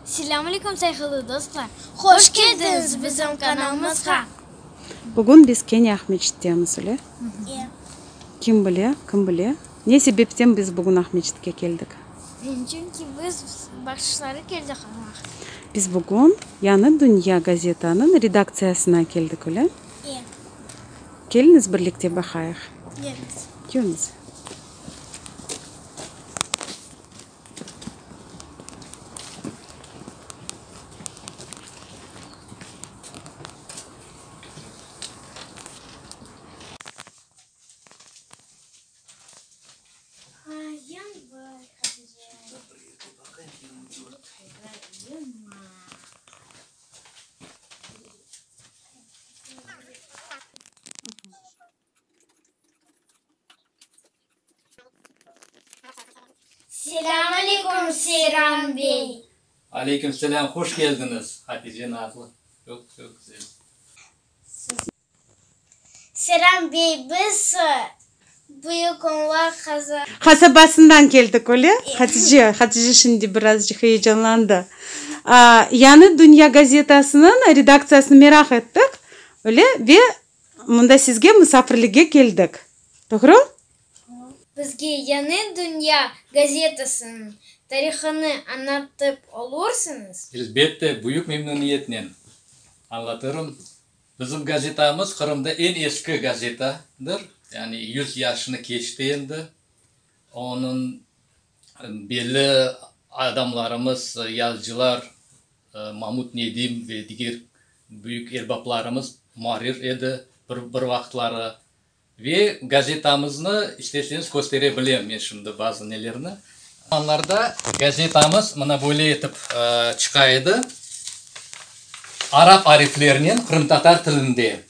Selâm aleyküm sayğılı dostlar! Hoş keldiñiz bizim kanalımızğa! Bugün biz kene Aqmeçittemiz, öyle? E. Kim bile, kim bile, ne sebepten biz bugün Aqmeçitke keldik? Çünki biz bahşışları keldik almaq. Biz bugün Yañı dünya gazetanıñ redaktsiyasına keldik, öyle? E. Keliñiz birlikte baqayıq. Keliñiz. Keliñiz. Selâm aleyküm, Seyran bey! Aleyküm selâm, hoş keldiñiz, Hatice Nazlı. Çoq, çoq güzel. Seyran bey, biz Büyük Onlar qaza. Qasabasından keldik, öyle? Hatice, Hatice şimdi birazcıq heyecanlandı. Yañı dünya gazetasınıñ redaktsiyasını meraq ettik, öyle? Ve Mında sizge musafirlikke keldik. Doğru? Bizge Yañı dünya gazetasınıñ tarihını añlatıp olursıñız? Elbette, büyük memnüniyetnen añlatırım. Bizim gazetamız Qırımda eñ eski gazetadır, yani yüz yaşını keçti endi. Onıñ belli adamlarımız, yazıcılar Mamut Nedim ve diger büyük erbaplarımız muarrir edi bir vaqıtları. Ve gazetamıznı, isteseñiz, köstere bilem men şimdi bazı nelerni. Zamanlarda gazetamız mına böyle etip çıqa edi, arap ariflerinen qırımtatar tilinde.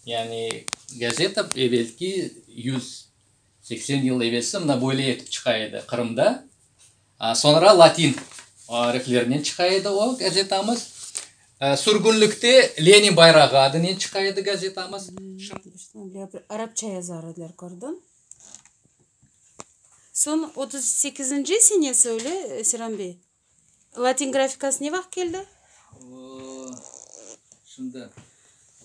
Yani gazeta evelki 180 yıl evelsi mına böyle etip çıqa edi Qırımda. Soñra latin ariflerinen çıqa edi o gazetamız. Sürgünlikte Lenin bayrağı adınen çıqa edi gazetamız. Arapça yazar ediler, kördiñ. Soñ 38-nci senesi öyle, Seyran bey? Latin grafikası ne vaqıt keldi? Şimdi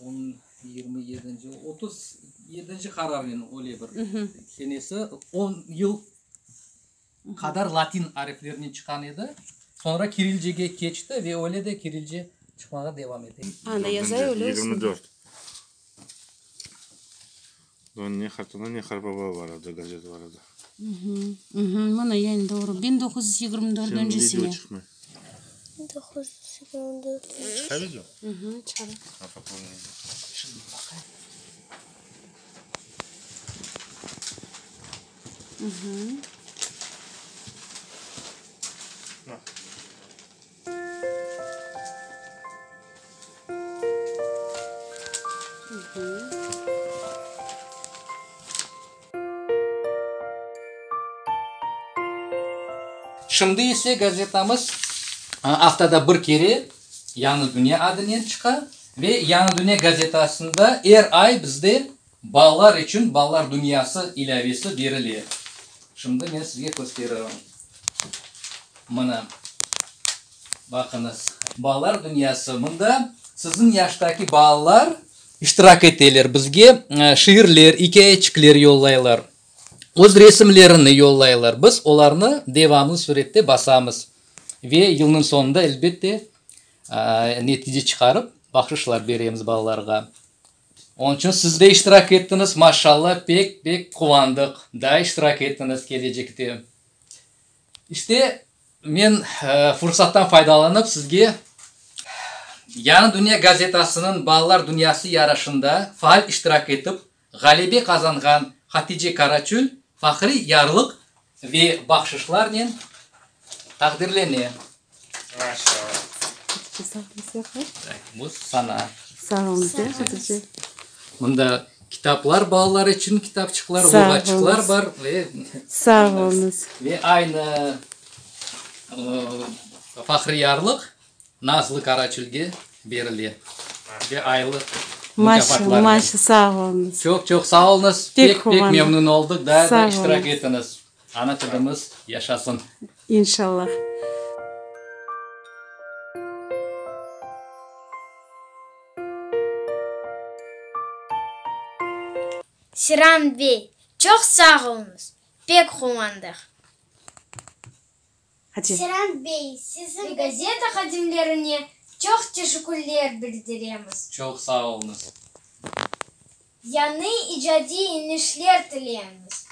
on yigirmi yedinci, 30 yedinci qararnen öyle bir senesi, on yıl qadar latin ariflerinen çıqqan edi. Soñra kirilcege keçti ve öyle de kirilce çıqmağa devam ete. Anda yazay öyle olsun. 24. Ne qartana, ne qartbaba bar edi, gazeta bar edi. Mına, yani doğru, 1924-nci Şimdi video sene. çıqmay. 1924. Çıqa video? Çıqara. Şimdi ise gazetamız aftada bir kere Yañı dünya adınen çıqa ve Yañı dünya gazetasında er ay bizde Balalar içün Balalar dünyası ilâvesi berile. Şimdi men sizge kösteririm. Mına, baqıñız. Balalar dünyası. Mında siziñ yaştaki balalar iştirak eteler, bizge şiirler, ikâyeçikler yollaylar, öz resimlerini yollaylar. Biz olarnı devamlı sürette basamız ve yılnıñ soñunda, elbette, netice çıqarıp, bahşışlar beremiz balalarğa. Onıñ içün siz de iştirak ettiñiz, maşalla, pek, pek quvandıq. Daa iştirak etiñiz kelecekte. İşte, men fursattan faydalanıp, sizge Yañı dünya gazetasınıñ Balalar dünyası yarışında faal iştirak etip, ğalebe qazanğan Hatice Karaçül fahriy yarlıq ve bahşışlarnen taqdirlene. Bu sana. Sağ oluñız, Hatice. Mında kitaplar balalar içün kitapçıqlar, luğatçıqlar bar. Ve Sağ oluñız. Ve aynı fahriy yarlıq Nazlı Karaçülge berile. Ve aylıq mukâfatlarnen. Maşa, sağ oluñız. Çoq çoq sağ oluñız. Pek pek memnun oldıq. Daa da iştirak etiñiz. Ana tilimiz yaşasın. İnşallah. Seyran bey, çoq sağ oluñız, pek quvandıq. Hatice. Seyran bey, siziñ gazeta hadimlerine çoq teşekkürler bildiremiz. Çoq sağ oluñız. Yañı icadiy iñişler tileymiz.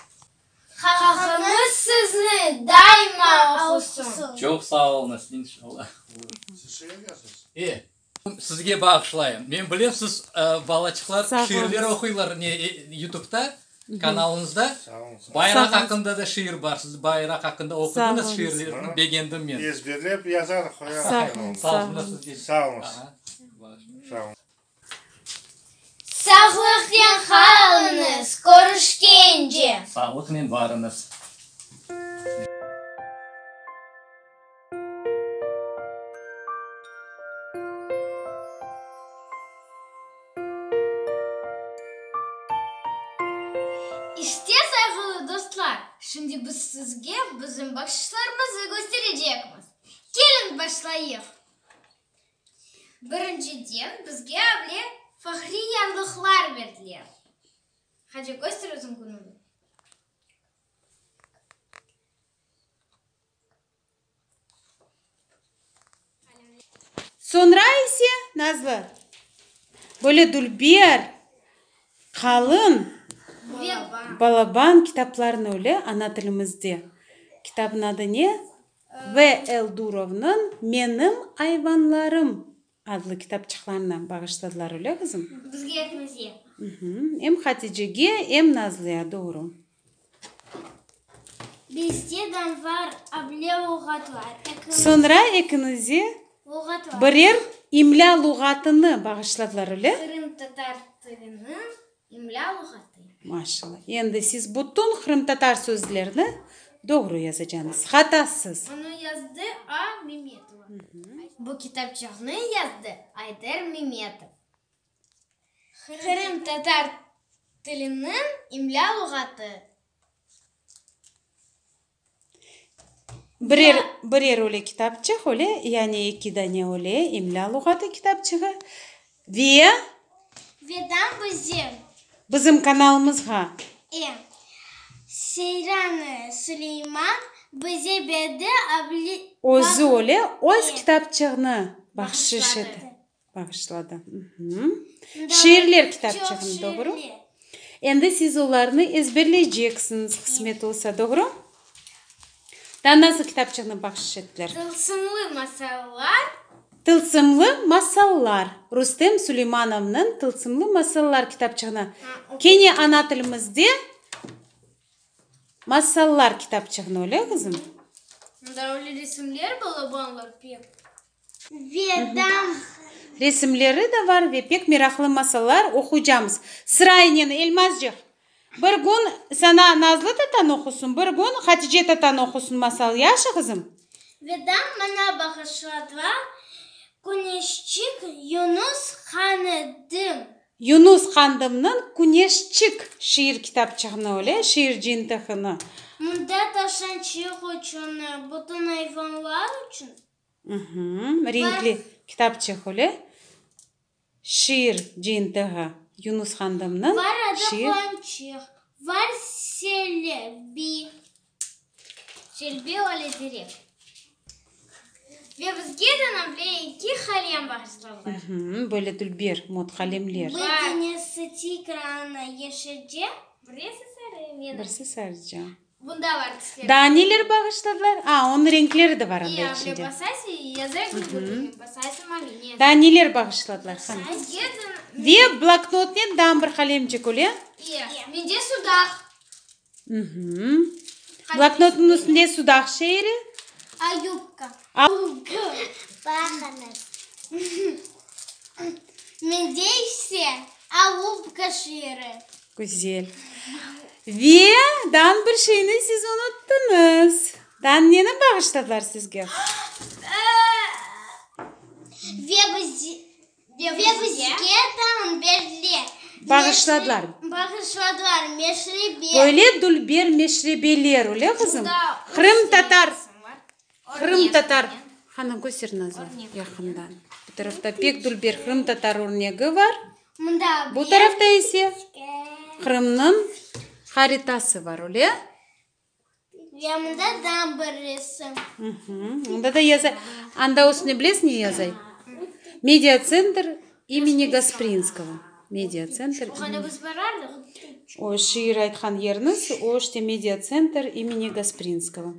Halqımız sizni daima oqusın. Çoq sağ oluñız, inşallah. Siz şiir yazasız? E, sizge bağışlayım. Men bilem, siz balaçıqlar şiirler oquylar ne YouTubeta, kanalıñızda. Bayraq aqqında da şiir bar. Siz bayraq aqqında oqudıñız şiirlerni, begendim men. Ezberlep yazar, qoyar. Sağ oluñız. Sağ oluñız sizge. Sağ oluñız. Sağ oluñız. Sağlıqnen qalıñız, körüşkence! Sağlıqnen barıñız! İşte, sayğılı dostlar, şimdi biz sizge bizim bahşışlarımızı kösterecekmiz. Keliñ, başlayıq! Birinciden bizge able fahriy yarlıqlar berdiler. Hacı, köster özüñ künüñni. Soñra ise, Nazlı, böyle dülber, qalın, balaban kitaplarnı öyle ana tilimizde. Kitapnıñ adı ne? VL. Durovnıñ Menim ayvanlarım adlı kitapçıqlarını bağışladılar, öyle, qızım? Bizge epimizge. Em Haticege, em Nazlıya, doğru. Bizde de var able luğatlar. Soñra ekiñize birer imlâ luğatını bağışladılar, öyle? Qırımtatar tiliniñ İmlâ luğatı. Maşallah. Endi siz bütün qırımtatar sözlerini doğru yazacañız, hatasız. Onı yazdı A. Memetova. Bu kitapçıqnı yazdı Ayder Memetov. Qırımtatar tiliniñ imlâ luğatı. Birer, birer öyle kitapçıq, öyle, yani eki dane öyle imlâ luğatı kitapçığı ve. Ve tam bizim. Bizim kanalımızğa. E. Seyran Suleyman bize berdi abli. Özü öyle öz kitapçığını bahşış etti. Bağışladı. Şiirler kitapçığını, doğru? Endi siz olarnı ezberleyceksiñiz, qısmet olsa, doğru? Daa nasıl kitapçığını bahşış ettiler? Tılsımlı masallar. Tılsımlı masallar. Rustem Suleymanovnıñ Tılsımlı masallar kitapçığını. Kene ana tilimizde masallar kitapçığını, öyle, qızım? Mında öyle resimler, balabanlar pek. Ve dam. Resimleri de bar ve pek meraqlı masallar oquycamız. Sıraynen, Elmazcıq, bir kün saña Nazlı tatan oqusın, bir kün Hatice tatan oqusın masal, yahşı, qızım? Ve dam maña bağışladılar Küneşçik Yunus Qandım. Yunus Qandımnıñ Küneşçik şiir kitapçığını, öyle, şiir cıyıntığını. Mında tavşançıq içün, bütün ayvanlar içün. Renkli kitapçıq öyle, şiir cıyıntığı, Yunus Qandımnıñ Var adı şiir. Quvançıq, var Selbi, Selbi öyle terek. Ve bizge de navle eki qalem bağışladılar. Böyle dülber mot qalemler. Bir tanesi Tigrana yeşilce, birisi sarı, menim. Birisi sarıca. Bunda bar tüsler. Daa neler bağışladılar? A, onıñ renkleri de bar anda İyi, içinde. basaysı, yazar gibi basaysı mavi. Daa neler bağışladılar? Qani. Ve bloknotnen daa bir qalemcik, öyle? İyi, mende Sudaq. Bloknotnıñ üstünde Sudaq şeeri. Ayupka. Baqıñız. Mende ise Alupka şeeri. Güzel. Ve daa bir şeyni siz unuttıñız. Daa neni bağışladılar sizge? Ve bizge daa berdiler. Bağışladılar. Bağışladılar meşrebe. Böyle dülber meşrebeler, öyle qızım? Qırımtatar. Qırımtatar. Qani, köster, Nazlı, yaqından. Bu tarafta pek dülber qırımtatar örnegi bar. Bu tarafta ise. Qırımnıñ haritası bar, öyle? Ve mında daa bir resim. Mında da yaza. Anda üstüne bilesiñ ne yazay? Mediatsentr imeni Gasprinskogo. Mediatsentr. Oğana biz barardıq. O şiir aytqan yeriniz, o işte Mediatsentr imeni Gasprinskogo.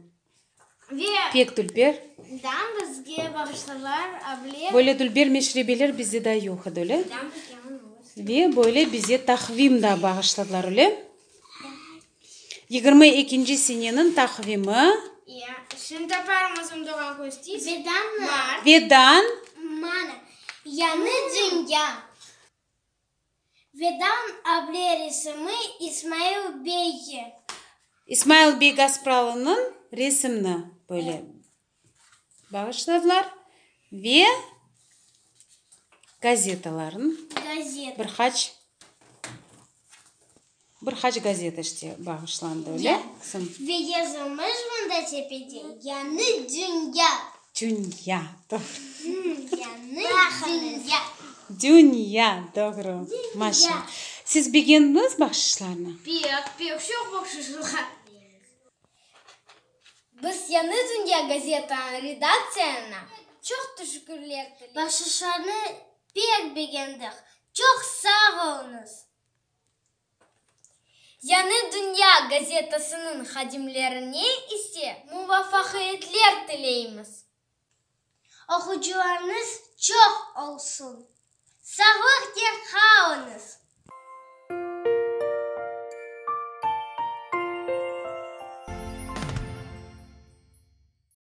Ve Pek dülber. Daa bizge bağışladılar able. Böyle dülber meşrebeler bizde daa yoq edi, öyle? Ve böyle bize taqvim da bağışladılar, öyle? 22-nci seneniñ taqvimi. Ya, şimdi taparmız onı doğan köz tiz. Vedan. Vedan. Mana, yañı dünya. Vedan able resimi İsmail beyge. İsmail bey Gaspralınıñ resimini böyle bağışladılar ve gazetaların Gazeta. bir qaç bir qaç gazeta işte bağışlandı, öyle, qızım? Ve yazılmış mında tepede, Yañı dünya. Dünya, doğru. Yañı dünya. Dünya, doğru. Maşallah. Siz begendiñiz bahşışlarnı? Pek, pek çoq bahşışlar. Biz Yañı dünya gazetanıñ redaktsiyasına çoq teşekkürler tileymiz. Bahşışlarnı pek begendik. Çoq sağ oluñız! Yañı dünya gazetasınıñ hadimlerine ise muvafaqiyetler tileymiz. Oqucılarıñız çoq olsun! Sağlıqnen qalıñız!